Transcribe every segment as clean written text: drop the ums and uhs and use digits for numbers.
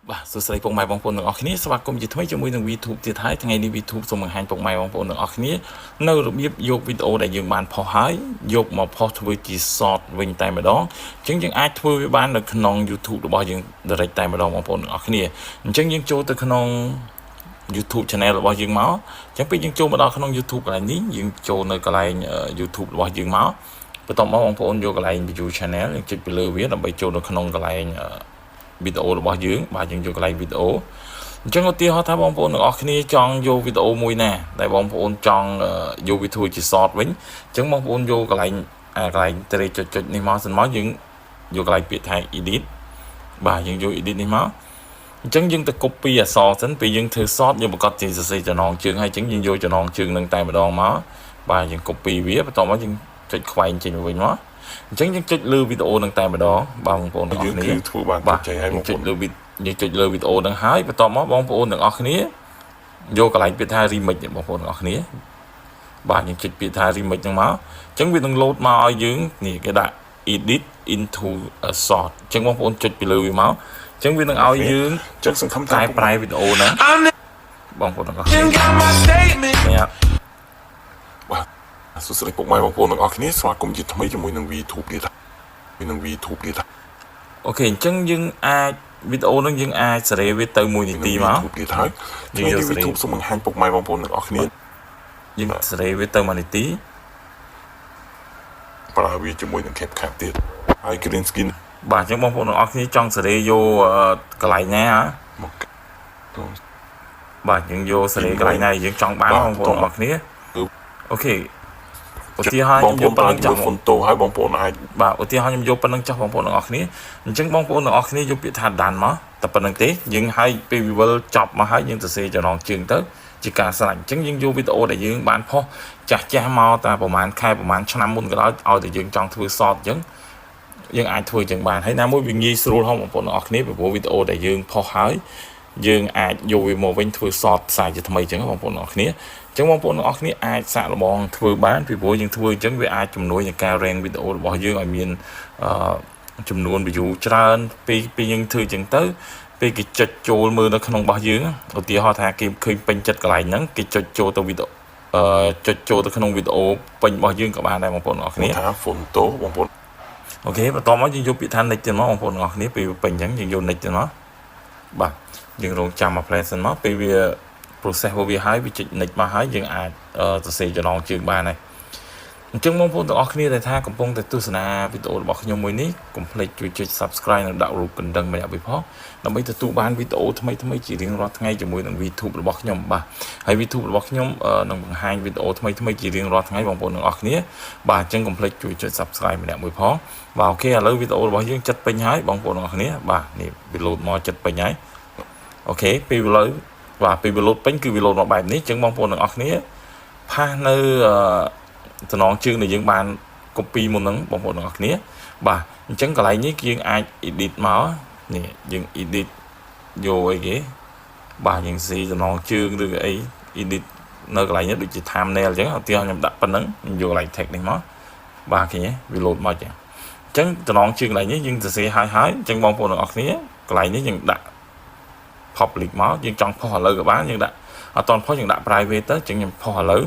បាទសួស្តីពុកម៉ែបងប្អូនទាំងអស់គ្នាស្វាគមន៍ជាថ្មីជាមួយនឹង VTube ទៀតហើយថ្ងៃនេះ VTube សូមបង្ហាញពុកម៉ែបងប្អូនទាំងអស់គ្នានៅរបៀបយកវីដេអូដែលយើងបានផុសហើយយកមកផុសធ្វើជា short វិញតែម្ដងអញ្ចឹងយើងអាចធ្វើវាបាននៅក្នុង YouTube របស់យើង direct តែម្ដងបងប្អូនទាំងអស់គ្នាអញ្ចឹងយើងចូលទៅក្នុង YouTube channel របស់យើងមកអញ្ចឹងពេលយើងចូលមកដល់ក្នុង YouTube កន្លែងនេះយើងចូលនៅកន្លែង YouTube របស់យើងមកបន្ទាប់មកបងប្អូនយកកន្លែង view channel យើងចុចទៅលើវាដើម្បីចូលនៅក្នុងកន្លែងវីដេអូរបស់យើងបាទយើងយកកន្លែងវីដេអូអញ្ចឹងឧទាហរណ៍ថាបងប្អូនទាំងអស់គ្នាចង់យកវីដេអូមួយណាដែលបងប្អូនចង់យកវាធ្វើជា short វិញអញ្ចឹងបងប្អូនយកកន្លែងអាកន្លែងត្រេចុចៗនេះមកសិនមកយើងយកកន្លែងពាក្យថា edit បាទយើងយក edit នេះមកអញ្ចឹងយើងទៅ copy អក្សរសិនពេលយើងធ្វើ short យើងប្រកាសជាសរសេរចំណងជើងហើយអញ្ចឹងយើងយកចំណងជើងនឹងតែម្ដងមកបាទយើង copy វាបន្ទាប់មកយើងចុចខ្វែងចេញមកវិញមកអញ្ចឹងយើងចុចលើវីដេអូនឹងតែម្ដងបងប្អូនទាំងអស់គ្នា យើងគឺធ្វើបាន បាទ ជោគជ័យហើយបងប្អូន ចុចលើវីយើងចុចលើវីដេអូនឹងហើយបន្ទាប់មកបងប្អូនទាំងអស់គ្នាយកកន្លែងពាក្យថា remix បងប្អូនទាំងអស់គ្នាបាទយើងចុចពាក្យថា remix ហ្នឹងមកអញ្ចឹងវានឹង load មកឲ្យយើងនេះគេដាក់ edit into a short អញ្ចឹងបងប្អូនចុចពីលើវាមកអញ្ចឹងវានឹងឲ្យយើង ចឹងសង្ឃឹមថា កែប្រែវីដេអូហ្នឹងបងប្អូនទាំងអស់គ្នា got my statement. នេះអត់ បាទសួស្តីពុកម៉ែបងប្អូនទាំងអស់គ្នាស្វាគមន៍ជាថ្មីជាមួយនឹង VTube ទៀតហើយនឹង VTube ទៀត OK អញ្ចឹងយើងអាចវីដេអូហ្នឹងយើងអាចសេរីវាទៅ1នាទីមក VTube ទៀតហើយថ្ងៃនេះ VTube សូមបង្ហាញពុកម៉ែបងប្អូនទាំងអស់គ្នា យើងសេរីវាទៅ1នាទី ប្រើវាជាមួយនឹង CapCut ទៀតហើយ green screen បាទអញ្ចឹងបងប្អូនទាំងអស់គ្នាចង់សេរីយកកន្លែងណាហ៎ មក បាទយើងយកសេរីកន្លែងណាយើងចង់បានបងប្អូនទាំងអស់គ្នាOK ឧទាហរណ៍ បង ខ្ញុំ ប្អូន យកប៉ុណ្្នឹងចោះ ប្រើជាមួយ Phonto ហើយបងប្អូនអាច បាទឧទាហរណ៍ខ្ញុំយកប៉ុណ្្នឹងចោះបងប្អូនទាំងអស់គ្នាអញ្ចឹងបងប្អូនទាំងអស់គ្នាយកពាក្យថា done មកតែប៉ុណ្្នឹងទេយើងឲ្យពេលវិលចប់មកហើយយើងសរសេរចំណងជើងទៅជាការស្រេចអញ្ចឹងយើងយកវីដេអូដែលយើងបានផុសចាស់ចាស់មកតែប្រហែលខែប្រហែលឆ្នាំមុនក៏ដោយឲ្យតែយើងចង់ធ្វើ short អញ្ចឹងយើងអាចធ្វើអញ្ចឹងបានហើយណាមួយវាងាយស្រួលហងបងប្អូនទាំងអស់គ្នាពីព្រោះវីដេអូដែលយើងផុសហើយយើងអាចយកវាមកវិញធ្វើ short ផ្សាយជាថ្មីអញ្ចឹងបងប្អូនទាំងអស់គ្នាអញ្ចឹងបងប្អូនទាំងអស់គ្នាអាចសាកល្បងធ្វើបានពីព្រោះយើងធ្វើអញ្ចឹងវាអាចជំនួយในការ rank វីដេអូរបស់យើងឲ្យមានអឺចំនួន view ច្រើនពេលពេលយើងធ្វើអញ្ចឹងទៅពេលគេចុចចូលមើលនៅក្នុងរបស់យើងឧទាហរណ៍ថាគេឃើញពេញចិត្តកន្លែងហ្នឹងគេចុចចូលទៅវីដេអូអឺចុចចូលទៅក្នុងវីដេអូពេញរបស់យើងក៏បានដែរបងប្អូនទាំងអស់គ្នា ថា Phonto បងប្អូន OK បន្ទាប់មកយើងយកពាក្យថា next ទៀតមកបងប្អូនទាំងអស់គ្នាពេលវាពេញអញ្ចឹងយើងយក next ទៀតមកបាទយើងរងចាំមួយ play សិនមកពេលវា process របស់វាហើយវាចុច next មកហើយយើងអាចសរសេរចំណងជើងបានហើយអញ្ចឹងបងប្អូនទាំងអស់គ្នាដែលថាកំពុងតែទស្សនាវីដេអូរបស់ខ្ញុំមួយនេះកុំភ្លេចជួយចុច Subscribe និងដាក់រូបកណ្ដឹងម្នាក់មួយផងដើម្បីទទួលបានវីដេអូថ្មីៗជារៀងរាល់ថ្ងៃជាមួយនឹង VTube របស់ខ្ញុំបាទហើយ VTube របស់ខ្ញុំនឹងបង្ហាញវីដេអូថ្មីៗជារៀងរាល់ថ្ងៃបងប្អូនទាំងអស់គ្នាបាទអញ្ចឹងកុំភ្លេចជួយចុច Subscribe ម្នាក់មួយផងបាទ OK ឥឡូវវីដេអូរបស់យើងចិត្តពេញហើយបងប្អូនទាំងអស់គ្នាបាទនេះវាលោតមកចិត្តពេញហើយ OK ពេលវាលើបាទពេលវាលោតពេញគឺវាលោតមកបែបនេះអញ្ចឹងបងប្អូនទាំងអស់គ្នាpaste នៅចំណងជើងដែលយើងបាន copy មុនហ្នឹងបងប្អូនទាំងអស់គ្នាបាទអញ្ចឹងកន្លែងនេះយើងអាច edit មកនេះយើង edit យកអីគេបាទយើងស៊ីចំណងជើងឬក៏អី edit នៅកន្លែងនេះដូចជា thumbnail អញ្ចឹងឧទាហរណ៍ខ្ញុំដាក់ប៉ុណ្ណឹងខ្ញុំយកកន្លែង text នេះមកបាទឃើញទេវា load មកអញ្ចឹងអញ្ចឹងចំណងជើងកន្លែងនេះយើងសរសេរហើយហើយអញ្ចឹងបងប្អូនទាំងអស់គ្នាកន្លែងនេះយើងដាក់ public មកយើងចង់ផុសឥឡូវក៏បានយើងដាក់អត់តន់ផុសយើងដាក់ private ទៅអញ្ចឹងខ្ញុំផុសឥឡូវ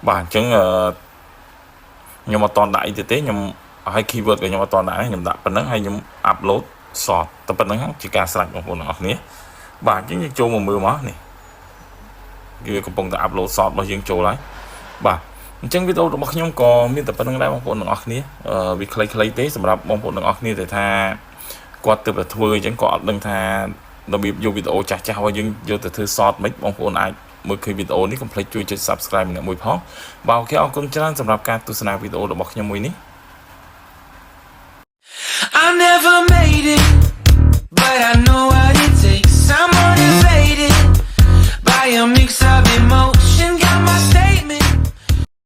បាទអញ្ចឹងខ្ញុំអត់តន់ដាក់អីទៀតទេខ្ញុំហើយ keyword ក៏ខ្ញុំអត់តន់ដាក់ខ្ញុំដាក់ប៉ុណ្ណឹងហើយខ្ញុំ upload short តែប៉ុណ្្នឹងជាការស្រេចបងប្អូនទាំងអស់គ្នាបាទអញ្ចឹងយើងចូលមកមើលមកនេះគឺកំពុងតែ upload short របស់យើងចូលហើយបាទអញ្ចឹងវីដេអូរបស់ខ្ញុំក៏មានតែប៉ុណ្្នឹងដែរបងប្អូនទាំងអស់គ្នាវាខ្លីៗទេសម្រាប់បងប្អូនទាំងអស់គ្នាដែលថាគាត់ទើបតែធ្វើអញ្ចឹងក៏អត់ដឹងថារបៀបយកវីដេអូចាស់ចាស់របស់យើងយកទៅធ្វើ short មិនបងប្អូនអាចមើលឃើញវីដេអូនេះកុំភ្លេចជួយចុច Subscribe ម្នាក់មួយផងបាទ OK អរគុណច្រើនសម្រាប់ការទស្សនាវីដេអូរបស់ខ្ញុំមួយនេះ I never made it, but I